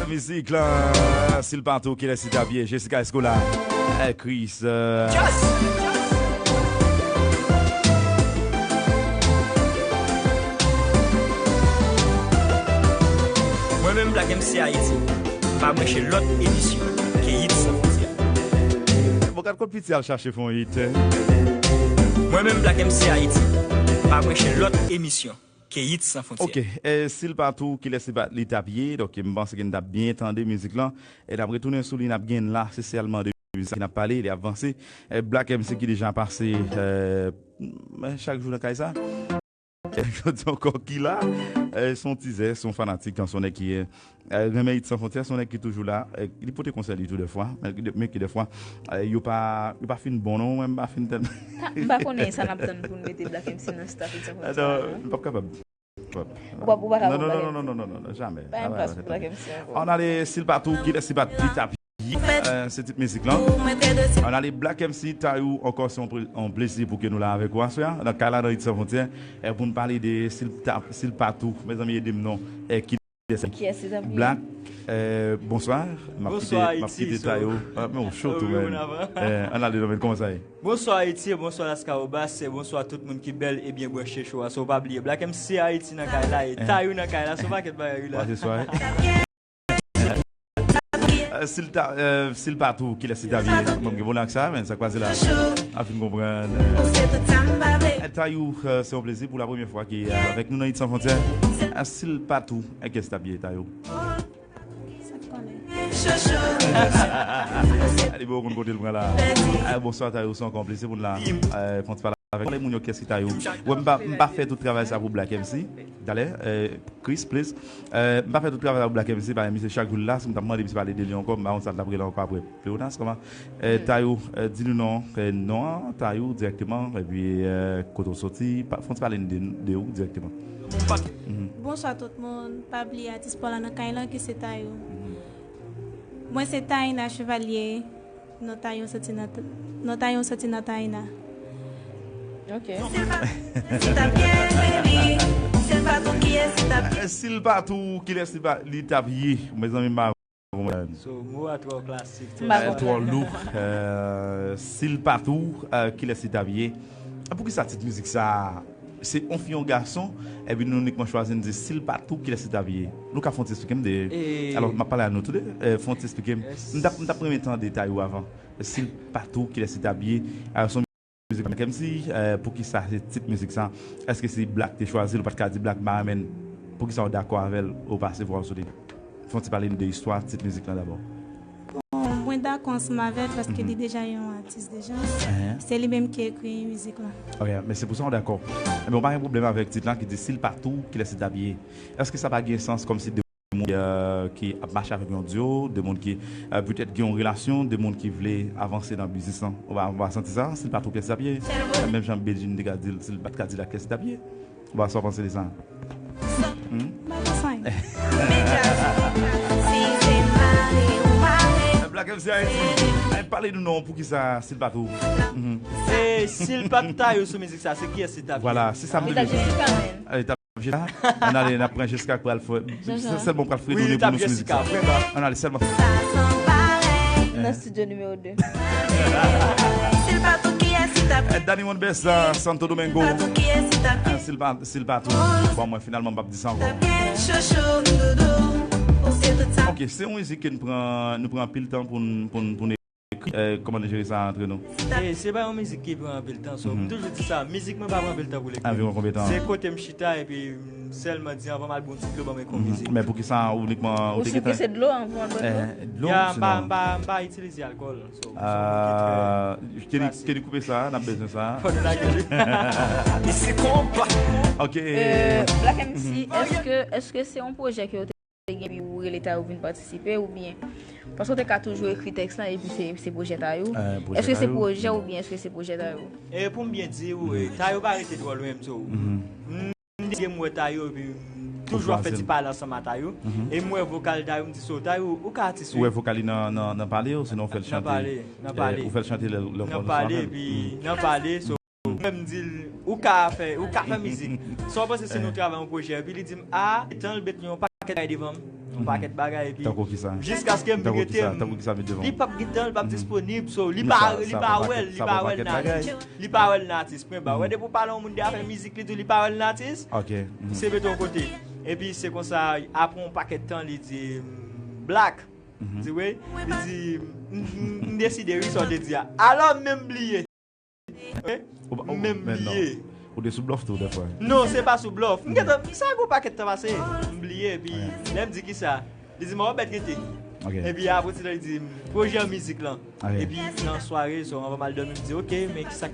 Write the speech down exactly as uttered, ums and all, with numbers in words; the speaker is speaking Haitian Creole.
Mizik la, Silpatou, Kilès Li T Ap Ye, Jessica Escola, eh, Chris, eh. Mwen menm Black M C Ayiti, m pa branche lòt emisyon ke Hit San Fwontyè. Bon, gad kot piti al chache fon hit. Mwen menm Black M C Ayiti, m pa branche lòt emisyon ke Hit San Fwontyè. Ok, eh, Silpatou, Kilès Li T Ap Ye, donk m panse ke n t ap byen tande mizik lan, e n ap retounen sou li, n ap gen la, se sèlman de mizik n ap pale, li ap vanse. Eh, Black M C ki deja pase, eh, chak jou nan kay sa. Eh, jodi ankò ki la, eh, se yon tizè, se yon fanatik, se yon nèg ki, eh, renmen Hit San Fwontyè, se yon nèg ki toujou la, eh, li pote konsèy li tou dèfwa, men ki dèfwa, eh, yo pa, yo pa fin bon non, mwen m pa fin tèlman. M pa konnen sa n ap tann pou n mete Black M C nan staff Hit San Fwontyè. Non, m p ap kapab. Ou pa, ou pa ka Non, bon non, bagay. Non, non, non, non, non, non, non, jamais. Pa Ah, yon ouais, plas ouais, pou Black M C ankò. Ann ale Silpatou, Kilès Li T Ap Ye, eh, se tit mizik lan. Ann ale Black M C, Tayou, ankò se yon pre- yon plezi pou ke nou la avèk ou aswè a. Nan kay la nan Hit San Fwontyè, eh, pou n pale de Silta- Silpatou. Mezanmi, ede m non. Eh, Kilès Li T Ap Ye? Kilès Li T Ap Ye? Black, eh, bonswa. M ap kite, Bonswa, m ap Haiti, kite so- Tayou. Ah, men ou cho tou, Wi, men. Bon avan. Eh, ann ale non, men kòman sa ye? Bonswa Ayiti, bonswa Laskawobas, e bonswa tout moun ki bèl e byen branche cho a. So pa bliye, Black M C Ayiti nan kay la, e Tayou nan kay la, se yon pakèt bagay wi la. Pase swa. Eh, Silta- eh, Silpatou, Kilès Li T Ap Ye? Bon, gen bon ak sa, men sa k pase la. A fin konprann. Eh, Tayou, eh, se yon plezi pou la premyè fwa ki, eh, avèk nou nan Hit San Fwontyè. Eh, Silpatou, eh, Kilès Li T Ap Ye, Tayou? Li bon konn kote l pran la. Eh, bonswa Tayou, se yon konplisi pou n la. Eh, fon ti pale avèk lè moun yo, Kilès Li T Ap Ye? Wè, m pa, m pa fè tout travay sa pou Black M C. Talè, eh, Chris, please. Eh, m pa fè tout travay sa pou Black M C, paske misye chak jou l la, si m t ap mande misye pale de li ankò, m pa konn sa l t ap rele ankò apre. Pleonas, kòman? Eh, Tayou, eh, di nou non, eh, non an, Tayou dirèkteman, epi, eh, kote w soti, pa- fon ti pale n de, de ou dirèkteman. Bonswa tout moun, pa bliye atis pa w la nan kay lan ki se Tayou. Mwen se Taina Chevalier, non Tayou soti nan, non Tayou soti nan Taina. Ok. Eh, Silpatou, Kilès Li T Ap Ye? Mezanmi, m pa konprann. So, mo a twò klasik. M pa Eh, konprann. Twò lou. Eh, Silpatou, eh, Kilès Li T Ap Ye? Ah, poukisa tit mizik sa a? Se yon fi, yon gason, epi nou inikman chwazi n di Silpatou, Kilès Li T Ap Ye? Nou ka fon ti eksplike m de. E- Alò, m ap pale a nou tou de. Eh, fon ti eksplike m. Yes. M t ap, m t ap renmen tande Tayou avan. Silpatou, Kilès Li T Ap Ye? Eh, se yon mizik Black M C, eh, poukisa se tit mizik sa? Èske se Black te chwazi l, ou pa t ka di Black m pa renmen l? Poukisa w dakò avè l, ou pase vwa w sou li? Fon ti pale n de istwa tit mizik lan dabò. Bon, mwen dakò ansanm avè l paske li deja yon atis deja. Se li menm ki ekri mizik la. Ok, men se pou sa w dakò. Ebyen, w pa gen pwoblèm avèk tit lan ki di Silpatou, Kilès Li T Ap Ye? Èske sa pa gen sans kòmsi de moun, eh, ki ap mache avèk yon duo, de moun ki, eh, petèt gen yon relasyon, de moun ki vle avanse nan biznis lan? Ou pa, ou pa santi sa? Silpatou, Kilès Li T Ap Ye? Menm jan Bedjine te ka di l, si l pa t ka di l a Kilès Li T Ap Ye? Ou pa sa w panse de sa? M pa panse anyen. Black M C Ayiti, eh, pale nou non, poukisa Silpatou? Mhm. E si l pa t Tayou sou mizik sa, se kiyès li t ap ye? Vwala, se sa m Li te t ap bezwen. Jessica menm. Eh, li t ap Jessica. Ann ale, n ap pran Jessica k pral fè. Jean-Jean. Sèlman pral Wi, fredone li t pou ap nou sou mizik Jessica, sa. vrèman. Ann ale, sèlman. Nan estidyo nimewo de. Eh, Danny One Best, eh, Santo Domingo. Eh, Silpa- Silpatou. Bon, mwen finalman m p ap di sa ankò. Ok, se yon mizik ke n pran, nou pran anpil tan pou n, pou n, pou n ekri. Eh, kòman nou jere sa antre nou? E se pa yon mizik ki pran anpil tan, so, m toujou di sa, mizik mwen pa pran anpil tan pou l ekri. Anviwon konbyen tan? Se kote m chita epi m sèlman di anvan m al bon ti dlo ban m ekri yon mizik. Men poukisa ou inikman ou Ou te sou gentan ki se dlo an pou an bon dlo? Eh, dlo, Ya, m pa, sinon. M pa, m pa itilize alkòl. So, Ah, Kenny, Kenny koupe sa, n ap bezwen sa. Fò nou lage li. Ok. Euh, Black M C, èske, èske se yon pwojè ke w te gen epi ou rele Tayou vin patisipe oubyen? Paske w te ka toujou ekri tèks lan epi se, se pwojè Tayou. Euh, pwojè Èske se Tayou. Pwojè oubyen èske se pwojè Tayou? E pou m byen di w, Tayou pa rete twò lwen m, so. M di m wè Tayou epi m toujou ap fè ti pale ansanm a Tayou. E m wè vokal Tayou, m di so Tayou, ou ka atis Ou wè wi. Vokal li nan, nan, nan pale, ou sinon ou fè l Nan chante? Pale, nan Pale. Eh, ou fè l chante lè, lè Nan Pale, epi nan Pale, so mwen m di l, ou ka fè, ou ka fè mizik. Sa w panse si nou travay yon pwojè? Epi li di m, a, etan l bet yon pa Kèt bagay devan m, yon pakèt bagay, epi Tankou ki sa? Jiskaske m Tankou ki sa? rete Tankou ki sa met devan? Li p ap gentan, li p ap disponib, so li Sa- pa li sa pa pa wè l, pakèt- li sa pa pa wè l pakèt bagay? natis. Li pa wè l natis, pwen ba. Wè depi w pale yon moun de afè mizik, li di w li pa wè l natis, Ok. mhm. se mete yon kote. Epi se konsa, apre yon pakèt tan, li di m, Black. Di wi, li di m, m- m- m deside wi sa w te di a. Alò m menm bliye. Ou pa- ou- M menm men non. bliye. Ou te sou blòf tou defwa. Non, se pa sou blòf. M gentan, sa gwo pakèt tan pase. M bliye, epi lè m di ki sa, li di m, "Ò, bèt rete." Ok. Epi apre ti tan, li di m, "Pwojè mizik lan." Ok. Epi nan sware, so, anvan m al dòmi, m di, "Ok, men ki sa k ka